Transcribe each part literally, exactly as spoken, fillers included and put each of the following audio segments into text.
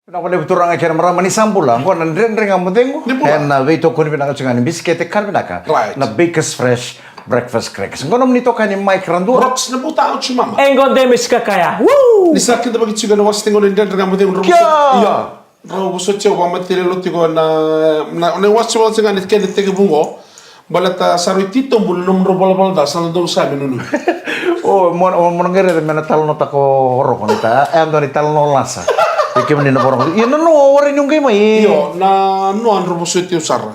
Vinaka vakalevu turaga kei na marama, ni sa bula. Qo na Dredre Ga Mo Cegu. Ni bula. Ena veitokoni vinaka tiko ga ni bisikete ka vinaka. Right. Na Bakers Fresh Breakfast Crackers. Qo nomuni itokani Mike Radua. Rocks na buta au tiko mama. E qo Demis Kakaya. Woo! Ni sa kidavaki tiko ena wase tiko ni Dredre Ga Mo Cegu. Kia! Ia. Drau vosoti au, vakamatei levu tiko na, na, na wase vata tiko ga ni kena tekivu qo. Baleta sa rui titobu na nomudrau valavala ca, sa dodonu sa me nunuvi. O, mo, o, mo na qai raica me na talanoataka o Roko ni ta, e, dua ni talanoa lasa. E kemuni na voro. Ia na noa, o warai ni o qai mai. Io, na noa drau vosoti au sara.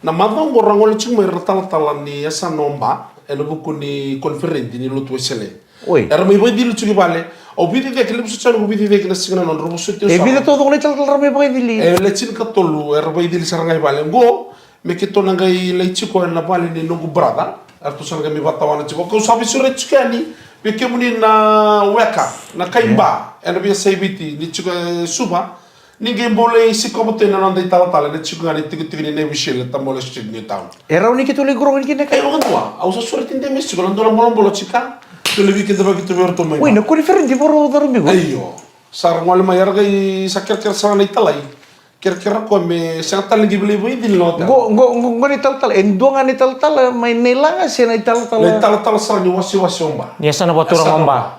Na macawa qo ra gole tiko mai ira na talatala ni yasana o Ba, ena vuku ni koniferedi ni lotu Wesele. Oi. Era mai vakaicili tiko i vale. Au veiciciyaki, levu soti au veiciciyaki na siga na noa, drau vosoti au sara. E vica taucoko na italatala ra mai vakaicili? E, le tinikatolu era vakaicili sara ga i vale. Qo, me keitou na qai lai tiko ena vale ni noqu brother. Eratou sa na qai mai vakatawana tiko. Kau sa veisureti tiko yani vei kemuni na weka, na kai Ba, ena veiyasai Viti, ni tiko e Suva. Ni qai bau lai sikova tu ena noda italatala, ena tiko ga ena itikotiko ni Navy Shield, Tamole Street, Newtown. E rawa ni keitou lai qoroqoni kina e kai? E, vakadua. Au sa sureti Demis tiko, na dua na bolobolo tiko. Tou lai veikidavaki tu vei iratou mai. Oi, na koniferedi vakarau carubi qo. Io. Sa ra gole mai, era qai sa kerekere sara na italai. Kerekere koya me sega tale ni qai lai vakaicili na otela. Qo, qo, qo, qo na italatala, e dua ga na italatala mai Nailaga se na italatala? Na italatala sara ni wasewase o Ba. Ni yasana vakaturaga o Ba.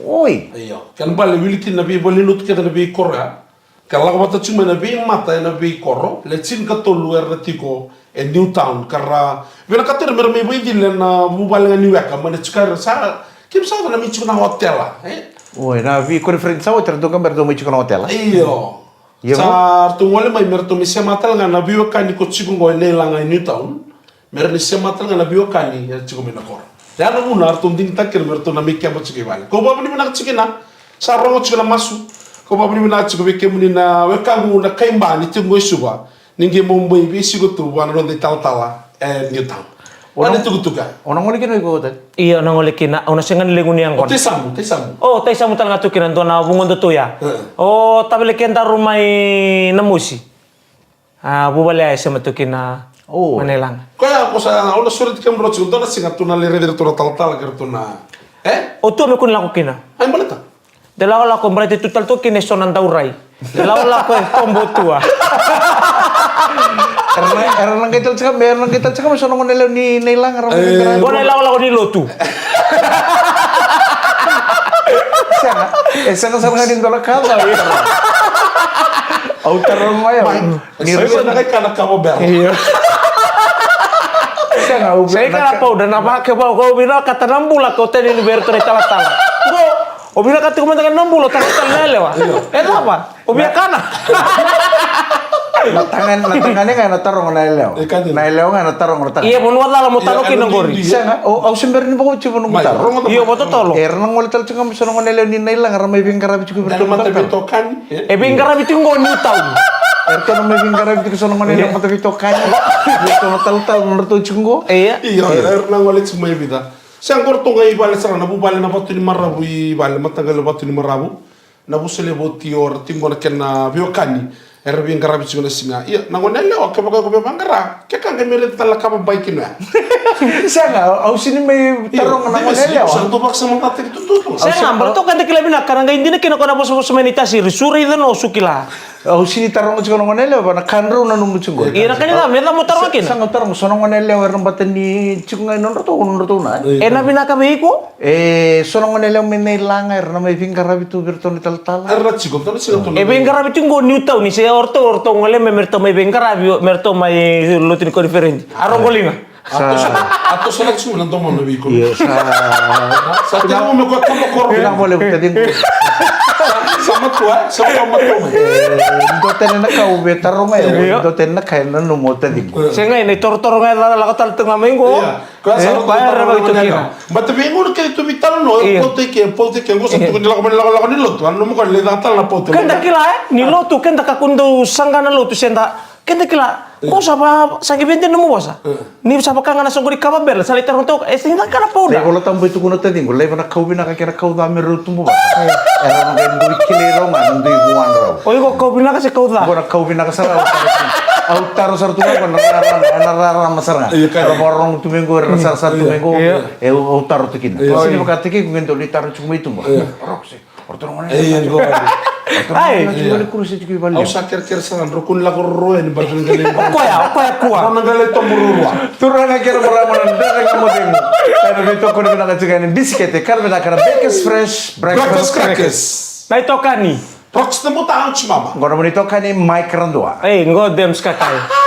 Oi. Io. Kena ibalebale wili kina na veivalenilotu kece, na veikoro ya. Ka lako vata tiko mai na veimata ena veikoro, le tinikatolu era tiko e Newtown, ka ra vinakata ira me ra mai vakaicili ena vuvale ga ni weka, mai na tiko era sa, keimami sa na mai tiko na otela, e? Oi, na veikoniferedi sa oti, eratou qai mai, eratou mai tiko na otela. Io. Io. Sa ratou gole mai me ratou mai sema tale ga na veiwekani ko tiko qo e Nailaga e Newtown. Me ra ni sema tale ga na veiwekani era tiko mai na koro. Ya na vuna ratou digitaka kina me ratou na mai keba tiko i vale. Kau vakavinavinaka tiko kina, sa rogo tiko na masu. Kau vakavinavinaka tiko vei kemuni na wekaqu na kai Ba ni tiko qo i Suva. Ni qai mai veisiko tu vua na noda italatala e Newtown. O na, na itukutuku ya. O na gole kina o iko tale? Io, na gole kina, au na sega ni lai gunu yaqona. O Taisamu, Taisamu. O Taisamu tale ga tu kina, dua na vugoda tu ya. E. O tavale kedaru mai Namosi. A, vuvale ya e sema tu kina. O. Mai Nailaga. Koya, ko sa, au na sureti kemudrau tiko, dua na siga tou na lai raici iratou na talatala kei iratou na, e? O tou me kua ni lako kina. Ai, baleta? De lakolako, baleta tu tale tu kina eso na daurai. De lakolako e tobo tua. Era na, era na qai tale tiko mai, era na qai tale tiko mai so na gone yalewa ni Nailaga, ra mai, e, qara. Qo na ilakolako ni lotu. Sega, e sega sara ga ni dua na ka ca. Au taro mai au. Ni sa rua na kai kana kava bera. Io. Sega, au sa ika na ka, na powder, na vake vau, kau vinakata na bula, kau tani ni vei iratou na italatala. Qo, o vinakata tiko mada ga na bula, o talatala na yalewa. Io. E cava? O via kana. Na tagane, na tagane ga ena taroga na yalewa. E, ka dina. Na yalewa ga ena taroga na tagane. Ia, vanua cala mo taro kina qori. Sega, au, au se bera ni vakauti vanua mo taro. Io, vakatotolo. Era na gole tale tiko ga mai so na gone yalewa ni Nailaga, ra mai veiqaravi tiko vei iratou na talatala. E veiqaravi tiko qo Newtown. Eratou na mai veiqaravi tiko so na gone yalewa mataveitokani. Eratou na talatala na nodratou tiko qo. Io, era na gole tiko mai vica. Sa qo ratou qai vale sara na vuvale na Vatu ni Maravu i vale, mataqali Vatu ni Maravu. Na vusa levu oti o ra tiko qo na kena veiwekani. Era veiqaravi tiko na siga. Ia, na gone yalewa, kevaka o via vaqara, ke ka qai mai raici tale na ka vabai kina ya. Sega, au sini mai taroga na gone yalewa. Sa dua vakasamataka tu tu tu. Sega, baleta o keda kila vinaka, na qai dina kina ko na vosavosa mai na itasiri, su raica no su kila. Au sini taroga tiko na gone yalewa, na ka drau nanuma tiko qo. Ira ka ni ca, me ca mo taroga kina. Sega, au taroga, so na gone yalewa era bata ni tiko ga i nodratou, nodratou na. Ena vinaka vei iko? E, so na gone yalewa mai Nailaga, era na mai veiqaravi tu vei iratou na italatala. Era na tiko, tou na tiko, tou na. E veiqaravi tiko qo Newtown, ni se o ratou, o ratou gole mai, me ratou mai veiqaravi, me ratou mai lotu ni koniferedi. A rogo liga. Sa. A toso, a toso na tiko na domo na vei iko. Io, sa. Sa tiko me ko tamo koro. Io, mo le taciqu. Sa matua, sa matua mai. E, dua tani na ka au via taroga, io, dua tani na ka e nanuma o taciqu. Sega, na itorotoro ga e lako tale tu ga mai qo. Io. Koya sa, e, rau, koya rau, rau, rau, rau, rau. Bata vei gauna kece tu veitalanoa, e, io, pauta i ke, pauta i ke, qo sa, io, tukuni lako mai, lako, lako ni lotu, a nanuma ko ni lai caka tale na pauta. Keda kila, e? Ni lotu, keda kakua ni dau saqa na lotu, se da, keda kila, io, qo sa va, sa qai vei dina nomu vosa. Io. Ni sa vaka ga na soqoni kava bera, sa lai taroga toka, e, sa qai caka na pauta. Na iVola Tabu e tukuna taciqu, laiva na kau vinaka kei na kau ca me rau tubu vata. Io. Era na qai dui kilai rau ga na dui vuadrau. O iko kau vinaka se kau ca? Qo na kau vinaka sara, au taro sara tu ga, au taro sara tu ga, qo na rarama, na rarama sara ga. Io, ka. Era vakarorogo tu mai qo, era sarasara tu mai qo. Io. E, au, au taro tu kina. Io. Sini vakataki iko qai dau lai taro tiko mai tuba. Io. Roko se, o ratou na gone. Io, qo. Ai. Au sa kerekere sara, drau kua ni lako ruarua yani, baleta na qai lai, o koya, o koya kua. Au na qai lai tobo ruarua. Turaga kei na marama, na Dredre Ga Mo Cegu ena veitokoni vinaka tiko yani, bisikete, kana vinaka na Bakers Fresh Breakfast Crackers. Na itokani Rox the Buta Auchi Mama. Qo na nomuni itokani Mike Radua. Ei, qo Dems Kakai.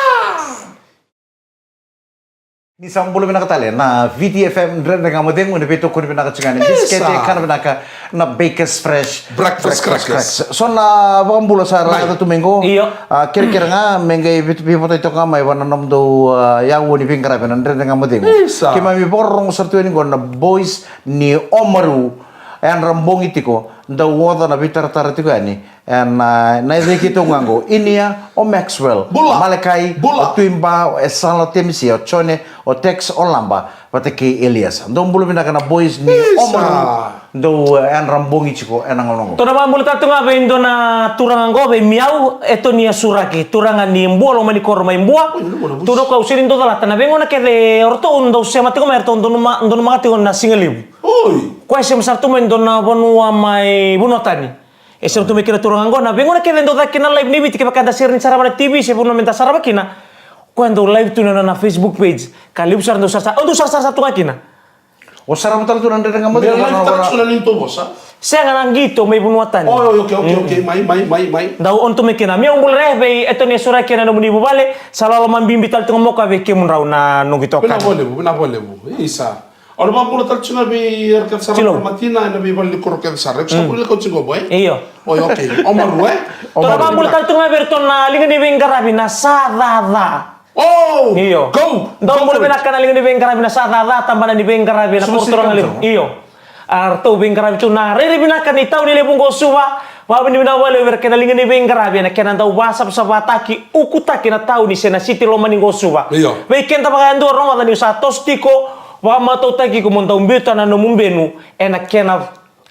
Ni sa bula vinaka tale na Viti F M, Dredre Ga Mo Cegu, ena veitokoni vinaka tiko yani, bisikete, kana vinaka na Bakers Fresh Breakfast Crackers. So na vakabula sa raica tu mai qo. Io. A, kerekere ga me qai vei, veivotaki toka ga mai vua na nomudou, a, yaua ni veiqaravi na Dredre Ga Mo Cegu. Isa. Keimami vakarorogo sara tu yani qo na boys ni Omaru, yadra bogi tiko, dau oca na veitaratara tiko yani. Ena, na yacai keitou ga qo, Inia, o Maxwell, bula. Malakai, bula. O Tuiba, o Esala, o Temisia, o Jone, o Tex, o Laba, vata kei Elias. Dou bula vinaka na boys ni Omaru. Dou, e, yadra bogi tiko ena gauna qo. Tou na vakabula tale tu ga vei dua na turaga qo, vei Miau, Etonia Suraki, turaga ni Bua, loma ni koro mai Bua. Oi, oi, oi. Tukuna o koya, au sega ni dau calata na veigauna kece o ratou dau sema tiko mai, o ratou donuma, donumaka tiko na siga levu. Oi. Koya e sema sara tu mai dua na vanua mai vanua tani. E sema tu mai kina turaga qo, na veigauna kece dau caka kina live ni Viti, kevaka eda sega ni sarava na T V se vanua meda sarava kina, koya dau live tu na, na, na Facebook page. Ka levu sara dau sarasara, au dau sarasara tu ga kina. O sarava tale tu na Dredre Ga Mo Cegu, me live tale tu na neitou vosa. Sega, na qito mai vanua tani. Oh, okay, okay, okay. Mai, mai, mai, mai. Dau on tu mai kina. Miau, bula re vei Etonia Suraki kei na nomuni vuvale. Sa loloma bibi tale tu ga mo koya vei kemudrau na noqu itokani. Vinaka vakalevu, vinaka vakalevu. Isa. Au na vakabula tale tu ga vei ira kece sara, Tilou. Matina, ena veivale ni koro kece sara. Iko sa bula kauti qo, boy? Io. Oi, okay. Omaru, e? Tou na vakabula tale tu ga vei iratou na liga ni veiqaravi na Sa Ca Ca. Oh, io. Go, dou go bula for it. Vinaka na liga ni veiqaravi na Sa Ca Ca, tabana ni veiqaravi na Suva koro turaga levu. Io. A ratou veiqaravi tu na rairai vinaka ni tauni levu qo Suva. Vakavinavinaka vakalevu vei ira kei na liga ni veiqaravi ena kena dau vakasavasavataki, ukutaki na tauni se na siti lomani qo Suva. Io. Vei keda vakayadua, rogoca niu sa toso tiko, vakamatautaki iko mo dau biuta na nomu benu ena kena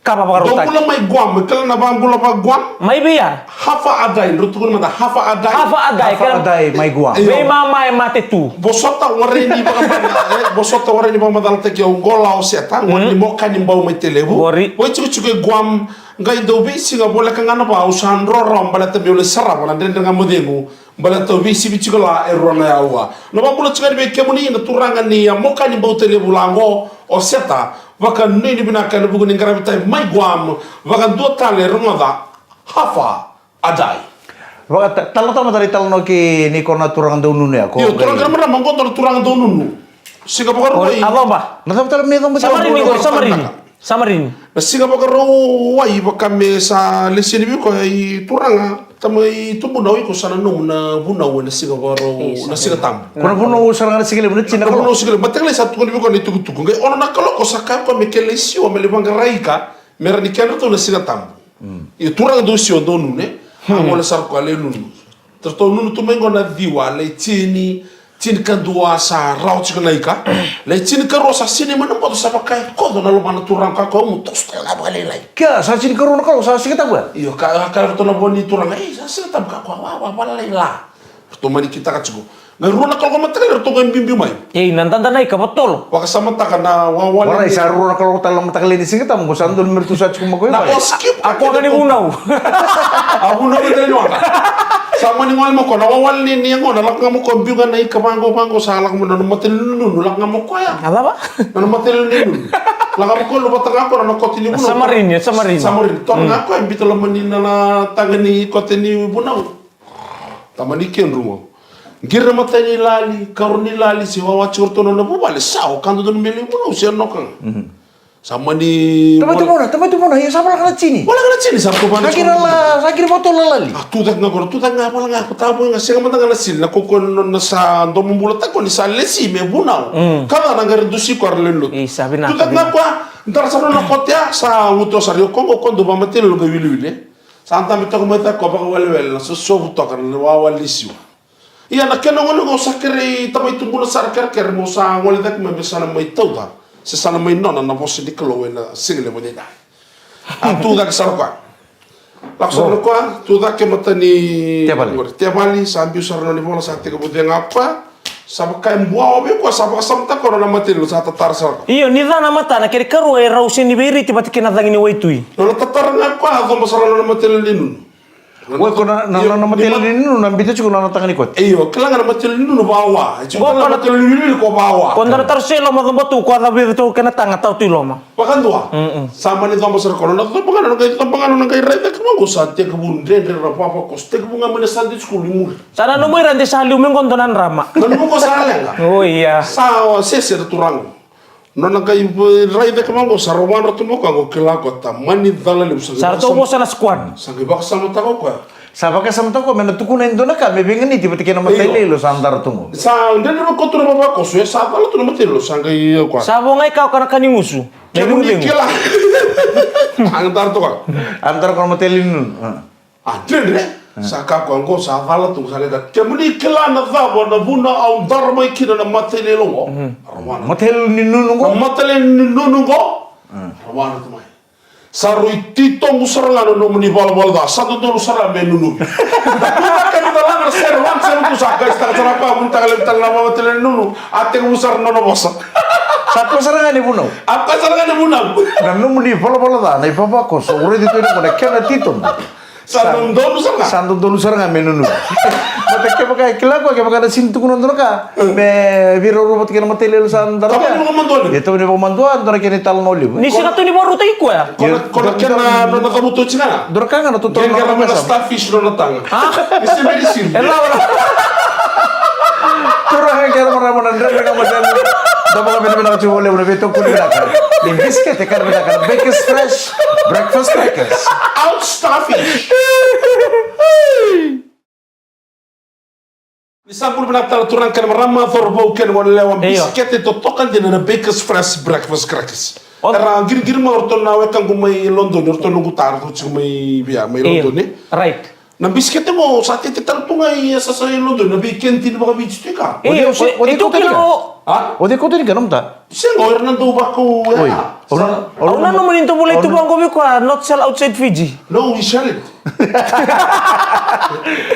ka vakarautaki. Dou bula mai Guam, kila na vakabula vaka Guam? Mai vei ya? Hafa adai, drau tukuna mada, hafa adai. Hafa adai, hafa kila adai mai Guam. Io. Veimama e mate tu. Vosota, warai ni vakamacala, e, vosota, warai ni vakamacalataki au, qo la o Seta, qo ni mo ka ni bau mai Tailevu. Qori. Vaitikotiko e Guam, qai dau veisiga voleka ga na va au sa dro rawa baleta meu lai sarava na Dredre Ga Mo Cegu. Baleta au veisivi tiko la e rua na aua. Na vakabula tiko yani vei kemuni na turaga ni a mo ka ni bau Tailevu la qo, o Seta, vakanuinui vinaka ena vuku ni qaravi tai mai Guam, vakadua tale rogoca, hafa adai. Vaka, ta, talo tama tale, talo noki ni ko na turaga dau nunu ya, ko. Io, turaga na marama qo, dua na turaga dau nunu. Siga Vakarauwai. A coba. Na cava tale me coba. Sa marini qo, sa marini. Sa marini. Na Siga Vakarauwai vaka me sa lesi yani vei koya i turaga, tama i Tubunau, iko sa na nomu na vunau ena Siga Vakarau, na Siga Tabu. Ko na vunau sara ga na siga levu, na tina. Ko na vunau siga levu, mataqali sa tukuni vei koya na itukutuku. Qai ono na kaloko sa kaya koya me kele i Siwa me lai vaqarai ika, me ra ni kedratou na Siga Tabu. Io, turaga dau Siwa dau nunu, e? A gole sara koya lai nunu. Ratou nunu tu mai qo na ciwa, lai tini, tinikadua sa rawa tiko na ika. Lai tinikarua sa sinai mai na boto, sa vaka e koco na loma na turaga, ka koya mu toso tale ga vakalailai. Kea, sa tinikarua na kaloko sa Siga Tabu ya? Io, ka, ka ratou na vo ni turaga, ei, sa Siga Tabu, ka koya, wa, wa, vakalailai la. Ratou mani kitaka tiko. Qai rua na kaloko mataqali, ratou qai biubiu mai. Ei, na dada na ika vatolo. Vakasamataka na wawale. Warai, sa rua na kaloko tale na mataqali ni Siga Tabu, qo sa donu me ratou sa tiko mai koya. Na o skip. A koya ni vunau. A vunau i tale ni waqa. Sa mani gole mai koya na wawale ni, ni yaqona, lako ga mai koya, biu ga na ika vaqo, vaqo, sa lako mai na nona mataqali nunu, lako ga mai koya. A cava? Na nona mataqali nunu. Lako ga mai koya, luvata ga koya na kote ni vunau. Sa marini, sa marini. Sa marini. Tora ga koya, biuta loma ni na, na taga ni kote ni vunau. Tama ni kedru qo. Qiri na mata ni lali, karua ni lali, se wawa tiko ratou na nona vuvale, sa o ka dodonu me lai vunau, se noka ga. Sa mani. Tamai tu mona, tamai tu mona, ia sa voleka na tini. Voleka na tini, sa tu vana. Sa qiri la, sa qiri vatolo na lali. A tucake ga qo, tucake ga, voleka ga, ko tabu ga, sega mada ga na sili, na kaukaua ni nona sa domobulataki, ni sa lesi me vunau. Ka ca na qai ra dusi koya ra lewe ni lotu. Tucake ga koya, dara sara na kote ya, sa gutuwa sara, io koya qo, koya dau vakamatei na loqai wiliwili. Sa dabe toka mai cake koya vakawelewele, na sosovu toka na wawale ni Siwa. Ia na kena gole qo sa kerei tamai tubuna sara kerekere mo sa gole cake mai me sa na mai tauca se sa na mai nona na vosa ni Kalou ena siga levu edaidai. A tu cake sara o koya. Lako sara o koya, tu cake mata ni tevali. Tevali, sa biu sara na nona ivola, sa tekivu cega o koya. Sa vaka e buawa vei koya, sa vakasamataka koya na nona matanilotu, sa tatara sara koya. Io, ni ca na matana, kena ikarua e rau sega ni veiriti vata kei na cagi ni waitui. Nona tatara ga koya, a coba sara nona matanilotu ni nunu. Oi, ko na, na, na, na matanilotu ni nunu, na bita tiko na, na taga ni kote. Io, kila ga na matanilotu ni nunu vawa. E tiko na matanilotu ni wiliwili ko vawa. Ko dara tara se loma coba tu, ko a cavi tu kena taga tau tu i loma. Vakadua. Mm-mm. Sa mani coba sara koya, nona coba ga, nona qai coba ga, nona qai rai cake vaqo, sa tekivu dredre na vavakoso, tekivu ga mai na Sunday school i muri. Sa nanuma ira de sa liu me qo dua na drama. Nanuma qo sa leqa. O ia. Sa sese na turaga. Nona qai rai cake vaqo, sa rawa na tu mo ka qo kila ko ta mani cala levu sa. Sa ratou vosa na squad. Sa qai vakasamataka o koya. Sa vakasamataka o koya me na tukuna e dua na ka me veiganiti vata kei na matailoilo sa dara tu qo. Sa dredre vakakoto na vavakoso, e sa cala tu na matailoilo, sa qai o koya. Sa vo ga i ka o kana ka ni gusu. Kemuni kila. A dara tu koya. A dara koya na matailoilo ni nunu. A dredre. Sa ka koya qo sa cala tu, sa qai ka, kemuni kila na cava na vuna au dara mai kina na matailoilo qo. Rawana. Matailoilo ni nunu qo. Na matailoilo ni nunu qo. Rawana tu mai. Sa rui titobu sara ga na nomuni valavala ca, sa dodonu sara me nunuvi. Na kena dalaga na sere, one seven two, sa qai sara sara pa, vunitaka levu tale na matailoilo ni nunu, a tekivu sara na nona vosa. Sa koya sara ga ni vunau. A koya sara ga ni vunau. Na nomuni valavala ca, na ivavakoso, au raica tu e na kena titobu. Sa dodonu sara ga. Sa dodonu sara ga me nunu. Mata kevaka e kila koya, kevaka na sini tukuna dua na ka. Me veiraurau vata kei na matailoilo sa dara. Tavani vakamadua. E tavani vakamadua, dua na kena italanoa levu. Ni sega tu ni vakarautaki koya. Ko na, ko na kena nona cavuta oti ga. Dua na ka ga na totolo na kena starfish nona taga. A? Ni se medicine. E lava. Turaga kei na marama na dredre ga mada. Da vakavinavinaka tiko vakalevu na veitokoni vinaka. Ni bisikete kana vinaka na Bakers Fresh Breakfast Crackers. Out starfish. Ni sa bula vinaka tale turaga kei na marama, cauravou kei na goneyalewa, bisikete totoka dina na Bakers Fresh Breakfast Crackers. Era qiriqiri mai o ratou na wekaqu mai Lodoni, o ratou noqu ta, ratou tiko mai via, mai Lodoni. Right. Na bisikete qo sa tete tale tu ga i yasayasa i Lodoni, na vei canteen vakaviti tu i ka. Io, o cei kauta ni ka? A? O cei kauta ni ka, nomu ta? Sega, o ira na dau vakau ya. Au nanuma ni dau volai tu vaqo vei koya, not sell outside Fiji. No, we sell it.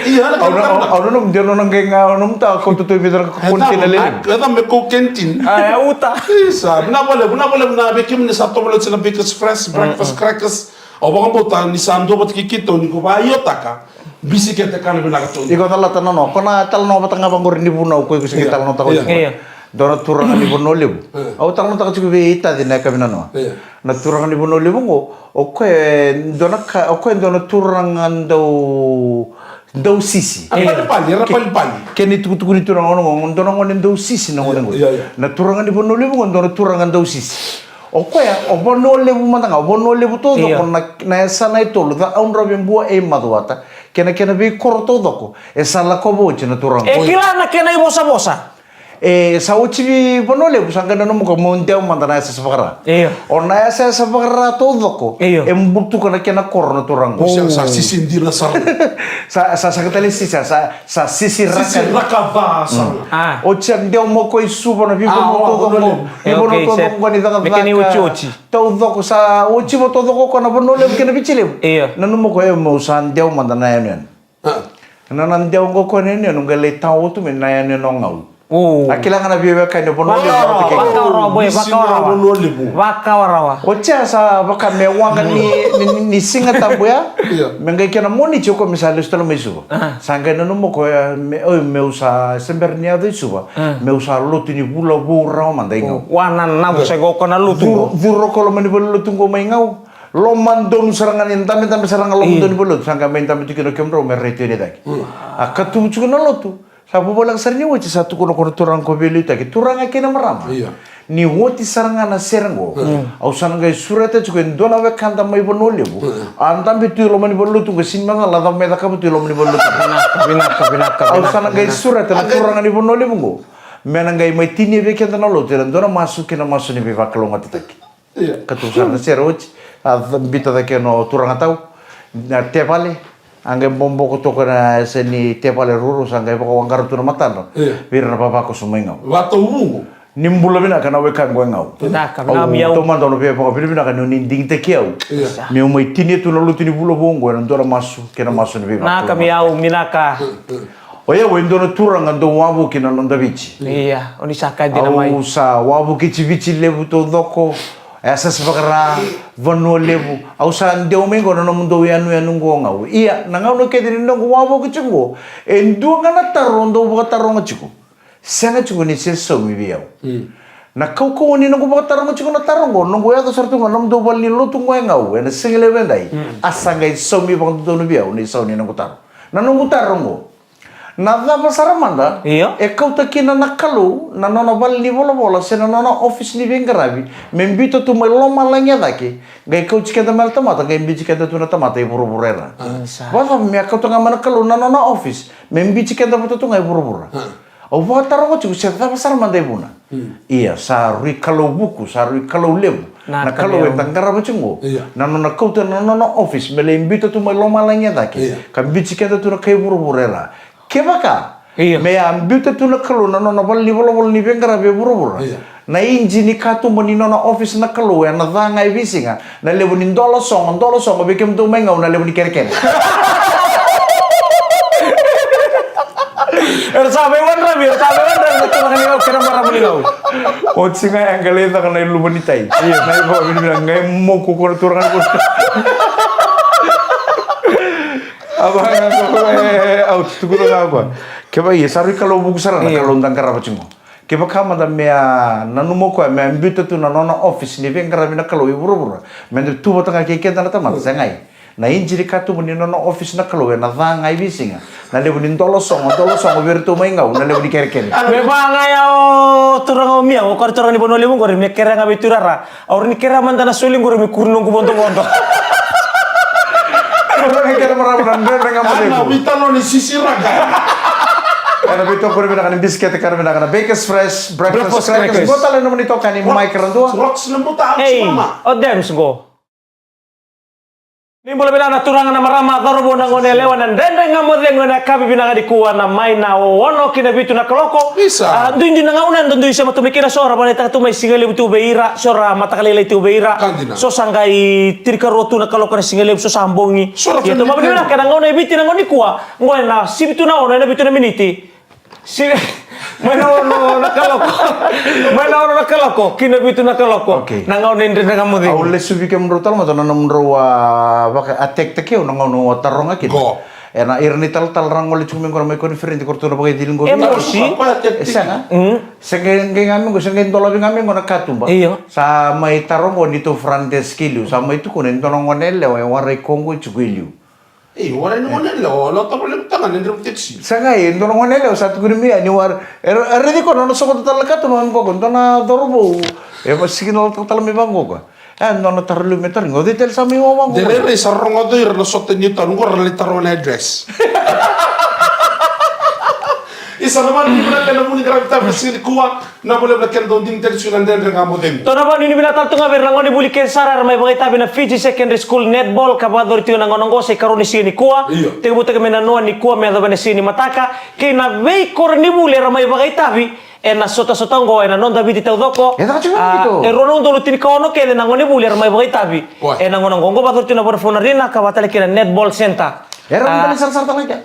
Ia, na au nanuma ni o nona qai ga, o nomu ta, kauta tu e vica na container lelevu. Eda me kau canteen. A, e uta. Isa, vinaka vakalevu, vinaka vakalevu na vei kemuni sa tovolea tiko na Bakers Fresh Breakfast Crackers. Au vakabauta ni sa dua vata kei keitou ni ko vakaiotaka bisikete kana vinaka tu. Iko calata na noa, ko na talanoa vata ga vaqori ni vunau ko iko se qai talanoataka oti. Io. Dua na turaga ni Vanua Levu. Au talanoataka tiko vei Taci na yakavi nanoa. Io. Na turaga ni Vanua Levu qo, o koya e dua na ka, o koya e dua na turaga dau, dau sisi. A palipali, era palipali. Kena itukutuku ni turaga qo, dua na gone dau sisi na gone qo. Io, io. Na turaga ni Vanua Levu qo, dua na turaga dau sisi. O koya, o Vanua Levu mada ga, o Vanua Levu taucoko na, na yasana e tolu, Cakaudrove, Bua, Macuata, kei na kena veikoro taucoko, e sa lakova oti na turaga. E kila na kena ivosavosa. E sa oti vei Vanua Levu, sa qai nanuma o koya mo dewa mada na yasa sa vakara. Io. O na yasa sa vakara taucoko, e butuka na kena koro na turaga. Sa, sa sisi dina sara. Sa, sa, sa qai tale sisi, sa, sa Sa sisi raka. Sisi raka ca sara. Oti sa dewa mai o koya i Suva na veivanua taucoko. Veivanua taucoko ni cakacaka. Me kena iotioti. Taucoko sa oti mai taucoko o koya na Vanua Levu kei na Viti Levu. Io. Nanuma o koya, meu sa dewa mada na yanuyanu. Na, na dewa qo o koya na yanuyanu, qai lai tawa tu mai na yanuyanu o Gau. A kila ga na veiwekani o Vanua Levu. Vakawarawa, boy, vakawarawa. Vakawarawa. Oti sa vaka me waqa ni, ni, ni Siga Tabu ya. Io. Me qai kena Moniti o koya me sa lesu tale mai Suva. Sa qai nanuma o koya, me, oi, meu sa se bera ni yaco i Suva, meu sa lotu ni vula vou rawa mada i Gau. Wa na navu sa qo ko na lotu qo. Curu o koya loma ni valenilotu qo mai Gau. Lomadonu sara ga ni dabedabe sara ga lomadonu ni valenilotu. Sa qai mai dabe tu kina o kemudrau me rai tu yani i cake. A katuvu tiko na lotu. Sa voleka sara ni oti sa tukuna o koya na turaga ko veiliutaki, turaga kei na marama. Ni oti sara ga na sere qo. Au sa na qai sureta tiko e dua na wekada mai Vanua Levu. A dabe tu i loma ni valenilotu qo, sega ni macala cava mai cakava tu i loma ni valenilotu. Vinaka, vinaka, vinaka. Au sa na qai sureta na turaga ni Vanua Levu qo. Me na qai mai tinia vei keda na lotu ena dua na masu kei na masu ni veivakalougatataki. Ka tu sara na sere oti, a biuta cake na turaga tau, na tevale, a qai boboko toka na yasa ni tevale ruarua, sa qai vakawaqara tu na matadra vei ira na vavakoso mai Gau. Ni bula vinaka na wekaqu e Gau. Au taumada au na via vakavinavinaka ni oni digitaki au meu mai tinia tu na lotu ni vula vou oqo ena dua na masu kei na masu ni veivakalougatataki. O yau e dua na turaga dau wavoki na noda Viti. Ia, o ni sa kaya dina mai. Au sa wavoki Viti levu taucoko, e sasa vakara, Vanua Levu. Au sa deu mai qo na nomudou yanuyanu qo gau. Ia, na gauna kece ni noqu wavoki tiko qo, e dua ga na taro dau vakataroga tiko. Sega tiko ni se saumi vei au. Na kaukauwa ni noqu vakataroga tiko na taro qo, noqu yaco sara tu ga na nomudou vale ni lotu qo e gau, ena siga levu edai. A sa qai saumi vakadodonu vei au na isau ni noqu taro. Na noqu taro qo. Na cava sara mada e kauta kina na Kalou na nona vale ni volavola se na nona ofisi ni veiqaravi me biuta tu mai lomalagi e cake, qai kauti keda mai na tamata, qai biuti keda tu na tamata e vuravura era. Vakacava me a kauta ga mai na Kalou na nona ofisi me biuti keda vata tu ga e vuravura? Au vakataroga tiko se cava sara mada e vuna. Ia, sa rui Kalou vuku, sa rui Kalou levu. Na Kalou eda qarava tiko qo. Na nona kauta na nona office me lai biuta tu mai lomalagi e cake, ka biuti keda tu na kai vuravura era. Kevaka me a biuta tu na Kalou na nona vale ni volavola ni veiqaravi e vuravura, na iji ni katuba ni nona office na Kalou ena ca ga e veisiga, na levu ni dola sogo, dola sogo vei kemudou mai gau na levu ni kerekere. Era sa veiwadravi, era sa veiwadravi na turaga ni gau kei na marama ni gau. Oti ga e qai lai caka na iluva ni tai. Io. Na iluva ni tai qai moku ko na turaga ni gau. Ava ga ko e, au tukuna ga va. Kevaka ia sa rui Kalou vuku sara na Kalou da qarava tiko. Kevaka mada me a nanuma o koya me a biuta tu na nona office ni veiqaravi na Kalou e vuravura, me da tu vata ga kei keda na tamata, segai. Na iji ni katuba ni nona office na Kalou ena ca ga e veisiga. Na levu ni dola sogo, dola sogo vei iratou mai gau, na levu ni kerekere. Me va ga ya o turaga o Mia, o koya na turaga ni Vanua Levu qori, me kerea ga vei Turara. Au rawa ni kerea mada na soli qori me kuri noqu vodovodo. Au rawa ni kerea mada na dredre ga mada. Ana vitalo ni sisiraka. Ena veitokoni vinaka ni bisikete, kana vinaka na Bakers Fresh breakfast crackers. Qo tale na nomuni itokani Mike Radua. Rocks na buta. Ei, o Dems qo. Ni bula vinaka na turaga, na marama, cauravou, na gone yalewa, na Dredre Ga Mo Cegu ena yakavi vinaka nikua, na mai na ono ki na vitu na kaloko. Isa. A, duidui na gauna eda dui sema tu mai kina, so ra vanaitaka tu mai sigalevu tu vei ira, so ra mataka lailai tu vei ira. Ka dina. So sa qai tinikarua tu na kaloko na sigalevu, so sa bogi. So ra. Ia, tou vakavinavinaka ena gauna e Viti na gauna nikua, qo ena sivi tu na ono ena vitu na miniti. Si, mai na ono na kaloko. Mai na ono na kaloko ki na vitu na kaloko. Okay. Na gauna ni Dredre Ga Mo Cegu. Au lesu vei kemudrau tale mada na nomudrau, a, vaka, a tekiteki au na gauna au a taroga kina. Qo. Ena ira na italatala ra gole tiko mai qo na mai koniferedi, ko ratou na vakaicili qo. E mosi. E sega. Mm. Se qai, qai ga mai qo, se qai dolavi ga mai qo na katuba. Io. Sa mai taro qo ni tou front desk i liu. Sa mai tukuna e dua na gone yalewa e warai koya qo e tiko i liu. Ei, warai na gone yalewa, o Lota Valevu tagane drau taxi. Sa qai, e dua na gone yalewa sa tukuni mai ya ni warai. E ra, e raici koya na nona sogota tale na katuba mai qo, dua na cauravou. E va signal tale mai vaqo. E dua na taro liu me tarogi. O cei tale sa mai wawa qo? De rairai sa rogoca ira na sota ni taro, qo ra lai taroga na address. Isa na mani, na kena vuni qaravi tavi na siga nikua. Na vale vale kena dau digitaki tiko na Dredre Ga Mo Cegu. Tou na vakanuinui vinaka tale tu ga vei ira na gonevuli kece sara era mai vakaitavi na Fiji Secondary School Netball ka vakayacori tiko na gauna oqo, sa ikarua ni siga nikua. Io. Tekivutaki mai na noa nikua me yacova na siga ni mataka. Kei na veikoronivuli era mai vakaitavi ena sotasota oqo ena noda Viti taucoko. E caka tiko na, a, vitu. E rua na udolu tinikaono kece na gonevuli era mai vakaitavi. Oi. Ena gauna oqo, oqo vakayacori tiko na Vodafone Arena ka vakatale kina Netball Centre. Era, a, mai sarasara tale ga.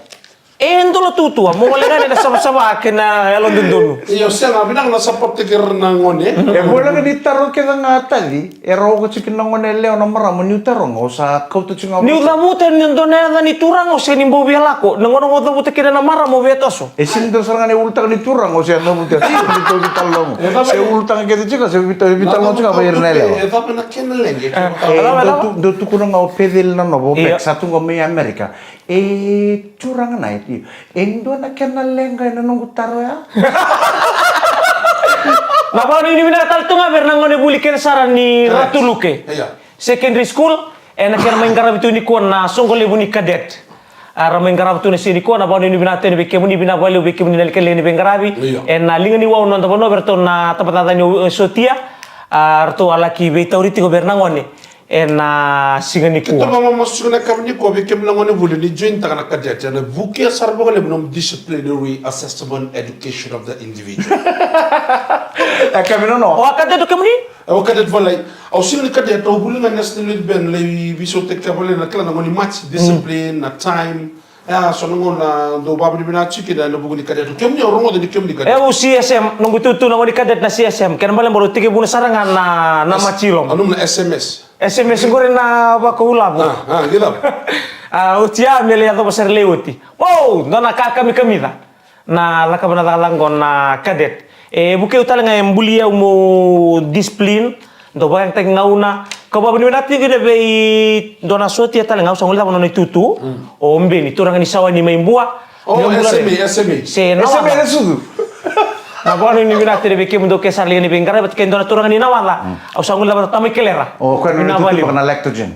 E dolavi tu, mo gole ga ena savasava kei na yalododonu. Io, sega, vinaka na support-taki ira na gone. E voleka ni taro kece ga taci, era oka tiko kina na gone yalewa, na marama, niu taroga, au sa kauta tiko ga. Niu cavuta ni dua na yaca ni turaga, au sega ni bau via lako. Na gauna au cavuta kina na marama, au via toso. E sega ni dua sara ga na ulutaga ni turaga, au sega ni cavuta. Ni tou veitalanoa. Se ulutaga kece tiko, se veitalanoa tiko vei ira na yalewa. E cava na kena leqa? E, dou tu-, dou tukuna ga o Peceli na nona, o Pec, sa tu ga mai Amerika. E turaga na, e, e dua na kena leqa ena noqu taro ya. Na vakanuinui vinaka tale tu ga vei ira na gonevuli kece sara ni Ratu Luke Secondary School, ena kena mai qaravi tu nikua na soqo levu ni cadet. A, ra mai qarava tu na siga nikua, na vakanuinui vinaka tu yani vei kemuni, vinaka vakalevu vei kemuni na lekaleka ni veiqaravi. Io. Ena liga ni wau na noda vanua vei iratou na tabacakacaka ni, e, sotia. A, ratou a laki veitauri tiko vei ira na gone. Ena siga nikua. Keitou vakamamasu tiko na yakavi nikua vei kemuni na gonevuli ni join-taka na cadet, ena vukea sara vakalevu na nomu disciplinary assessment education of the individual. E ka vinaka. O a cadet o kemuni? E, o cadet valai. Au sega ni cadet, au vuli ga na National Youth Band, lai veisautaki ka valai na kila na gauna ni march, discipline, na time. Ya, so na gauna dou vakavinavinaka tiko kina ena vuku ni cadet. Kemuni au rogoca ni kemuni cadet. E, au C S M, noqu itutu na gauna ni cadet na C S M. Kena ibalebale au tekivuna sara ga na, na S-, matiloma. Nanuma na S M S. S M S qori na vakaulavu. A, a, qai cava? A, oti ya me lai yacova sara lai oti. Wow, dua na ka kamikamica. Na cakava na cakacaka qo na cadet. E vukei au tale ga, e buli au meu discipline, dau vakayagataki gauna. Kau vakavinavinaka tiko kina vei dua na sotia tale ga, au sa guilecava na nona itutu. Mm. O Beni, turaga ni Sawa ni mai Bua. O, S M A, S M A. Se na S M A waca. Na sucu. Na vakavinavinaka tale vei kemudou ke sa lai ni veiqaravi vata kei dua na turaga ni Nawaca. Mm. Au sa guilecava na tamai Kelera. O, koya na nona itutu vaka na Lactogen.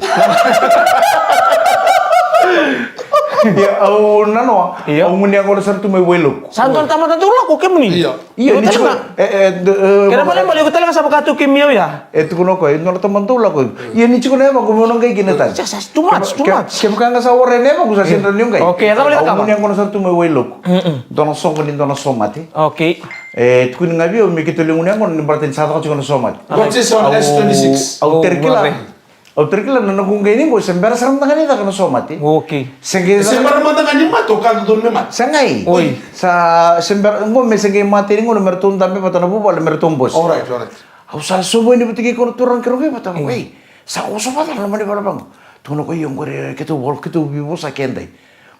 Ia, au nanoa. Ia. Au gunu yaqona sara tu mai Wailoku. Sa dua na tamata dau lako kemuni. Ia. Ia, ni tiko. Kena ibalebale iko tale ga sa vaka tu kemuni au ya. E tukuna o koya, e dua na tamata dau lako. Ia, ni tiko na yavaqu meu na qai kina tale. Just, just too much, too much. Kevaka ga sa warai na yavaqu sa sega ni rawa niu qai. Okay, cava lai cakava? Au gunu yaqona sara tu mai Wailoku. Mm-mm. Dua na soqo ni dua na somate. Okay. E tukuni ga vei au me keitou lai gunu yaqona ni baleta ni sa caka tiko na somate. What is on S twenty-six? Au, au terkila. Au terkila na noqu qai ni qo se bera sara mada ga ni caka na somate. Okay. Se qai, se bera mada ga ni mate, o ka dodonu me mate. Se qai. Oi. Sa se bera qo me se qai mate ni qo me ratou dabe vata na vuvale me ratou bose. Alright, alright. Au sa sovo yani vata kei koya na turaga keirau vei vata. Mm. Wei, sa ko sovo vata na mani vale vaqo. Tukuna o koya, io, qori keitou vol, keitou veivosa kei dai.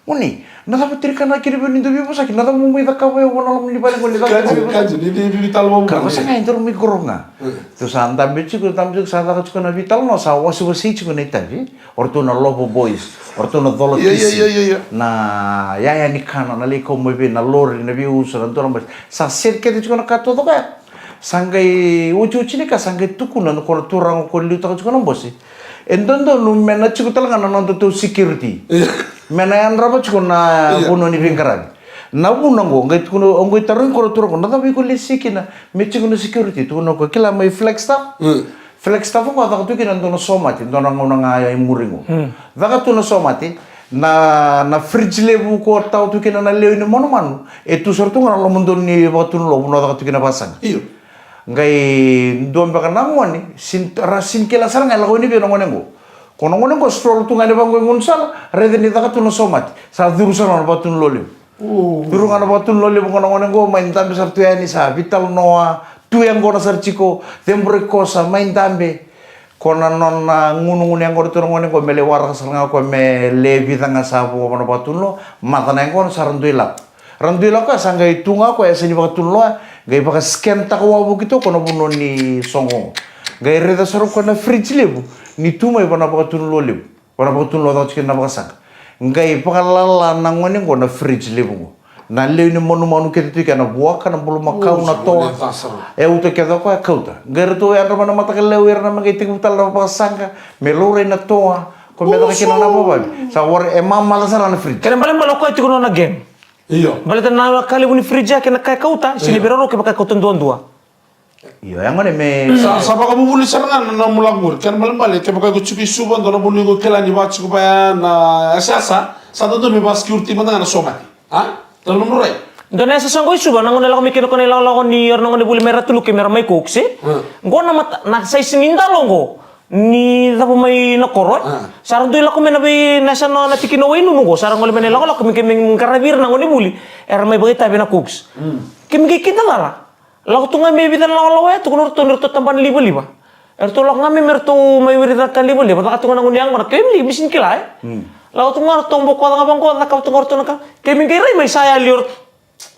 Gone, na cava tiko na kena vei ni dau veivosaki, na cava mo mai cakava e vua na loma ni vale gone, cava mo mai vosaki? Kaji, ni veitalanoa mo. Ka sa qai doro mai koro ga. Mm. Tou sa dabe tiko, dabe tiko, sa caka tiko na veitalanoa, sa wasewasei tiko na itavi. O ratou na Lovo Boys, o ratou na Cola Kisi. Ia, ia, ia, ia, ia. Na yaya ni kana, na lai kau mai vei na lori, na veiuso, na dua na basi. Sa seti kece tiko na ka taucoko ya. Sa qai otioti ni ka, sa qai tukuna na ko na turaga ko liutaka tiko na bose. E dodonu me na tiko tale ga na nodatou security. Io. Me na yadrava tiko na vanua ni veiqaravi. Na vuna qo, qai tukuna, au qai tarogi ko na turaga, na cava iko lesi kina me tiko na security? Tukuna ko kila mai Flagstaff. Mm. Flagstaff qo a caka tu kina dua na somate, dua na gauna ga e muri qo. Mm. Caka tu na somate, na, na fridge levu ko tawa tu kina na lewe ni manumanu, e tu sara tu ga na lomadonu ni vakatunuloa, vanua caka tu kina vakasaqa. Io. Qai dua beka na gone, sini, ra sini kila sara ga e lako yani vei na gone qo. Ko na gone qo stroll tu ga yani vaqo e gaunisala, raica ni caka tu na somate. Sa curu sara na vakatunuloa levu. Curu ga na vakatunuloa levu ko na gone qo, mai dabe sara tu yani, sa veitalanoa, tu yaqona sara tiko, cebure kosa, mai dabe. Ko na nona gunugunu yaqona tu na gone qo, me lai waraka sara ga ko me le vica ga sa vo na vakatunuloa, maca na yaqona sa ra dui lako. Ra dui lako ya sa qai tu ga o koya e yasa ni vakatunuloa, qai vakascan-taka wavoki tu o koya na vanua ni soqo qo. Qai raica sara o koya na fridge levu ni tu mai va na vakatunuloa levu, va na vakatunuloa caka tiko kina na vakasaqa. Qai vakalala na gone qo na fridge levu qo. Na lewe ni manumanu kece tu kina, na vuaka, na bulumakau, na toa. E uta kece o koya, kauta. Qai ratou yadra mai na mataka lailai o ira na me qai tekivu tale na vakasaqa, me laurai na toa, ko me caka kina na vavavi. Sa warai, e mamaca sara na fridge. Kena ibalebale o koya tiko nona game. Io. Baleta na ka levu ni fridge ya kei na ka e kauta, sini vei rau kevaka e kauta duadua. Io, ya gone me. Sa, sa vakavuvuli sara ga na nomu lako qori. Kena ibalebale kevaka iko tiko i Suva, dua na vanua iko kila ni vakatiko vaya na yasayasa, sa dodonu me vakasecurity mada ga na somate. A? Dua na nomu rai. Dua na yasayasa qo i Suva, na gauna e lako mai kina ko na ilakolako ni o ira na gonevuli mai Ratu Luke me ra mai Coke, se? Hmm. Qo na mata, na size ni dalo qo. Ni cava mai na koro, e? Ah. Sa ra dui lako mai na vei na yasana na tikina o Wainunu qo, sa ra gole mai na ilakolako, me keimami qaravi ira na gonevuli era mai vakaitavi ena Cooks. Mm. Keimami qai kidacala. Lako tu ga mai vica na lawalawa ya, tukuna o ratou ni ratou tabana livaliva. Eratou lako ga mai me ratou mai wirica na ka livaliva, caka tu ga na gunu yaqona, keimami lai, keimami sini kila, e? Mm. Lako tu ga ratou bokoca ga vaqo, cakava tu ga ratou na ka, keimami qai rai mai sa yali o ratou.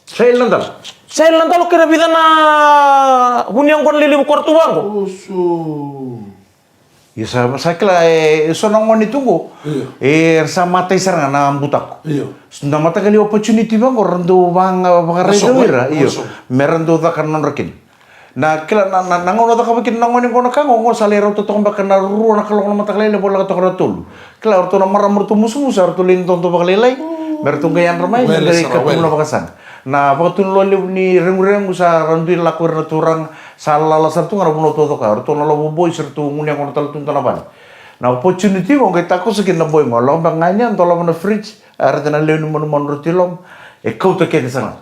Sa yali na dalo. Sa yali na dalo kei na vica na vuniyaqona lelevu ko ratou vaqo. Oso. Io, sa, sa kila, e, so na gone tu qo. Io. E, era sa matai sara ga na butako. Io. So na mataqali opportunity vaqo, ra dau vaga, vakaraica o ira. Io. Oso. Me ra dau caka na nodra kina. Na kila, na, na, na gauna cakava kina na gone qo na ka qo, qo sa lai rauta toka beka na rua na kaloko na mataka lailai, voleka toka na tolu. Kila, o ratou na marama ratou musumusu, eratou lai dodo vakalailai. Me ratou qai yadra mai, me qai katuba na vakasaqa. Na vakatunuloa levu ni reguregu sa ra dui lako ira na turaga, sa lala sara tu ga na vanua taucoko ya. O ratou na Lovo Boys, eratou gunu yaqona tale tu dua na vale. Na opportunity qo qai takoso kina na boy qo, lako beka ga yani, dolava na fridge, a raica na lewe ni manumanu ratou i loma, e kauta kece sara ga.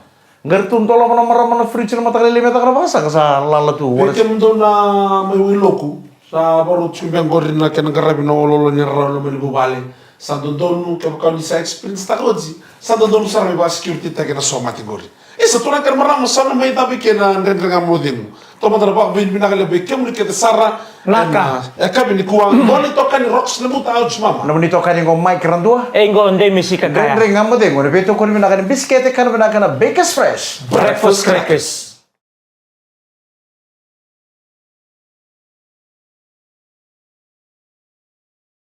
Qai ratou dolava na marama na fridge na mataka lailai me caka na vakasaqa, sa lala tu. Vei kemudou na mai Wailoku, sa vakarau tiko beka qori na kena qaravi na oloolo ni rarawa loma ni vuvale. Sa dodonu, kevaka ni sa experience taka oti, sa dodonu sara me vakasecurity taki na somate qori. Isa, turaga kei na marama, sa na mai cava kei na Dredre Ga Mo Cegu. Taumada na vakavinavinaka levu vei kemuni kece sara. Naka. Ena, e, yakavi nikua. Qo na itokani Rocks Lemuta, au Jimama. Nomuni itokani qo Mike Radua. E qo Demi Sikakaya. Dredre Ga Mo Cegu, na veitokoni vinaka ni bisikete, kana vinaka na Bakers Fresh. Breakfast crackers.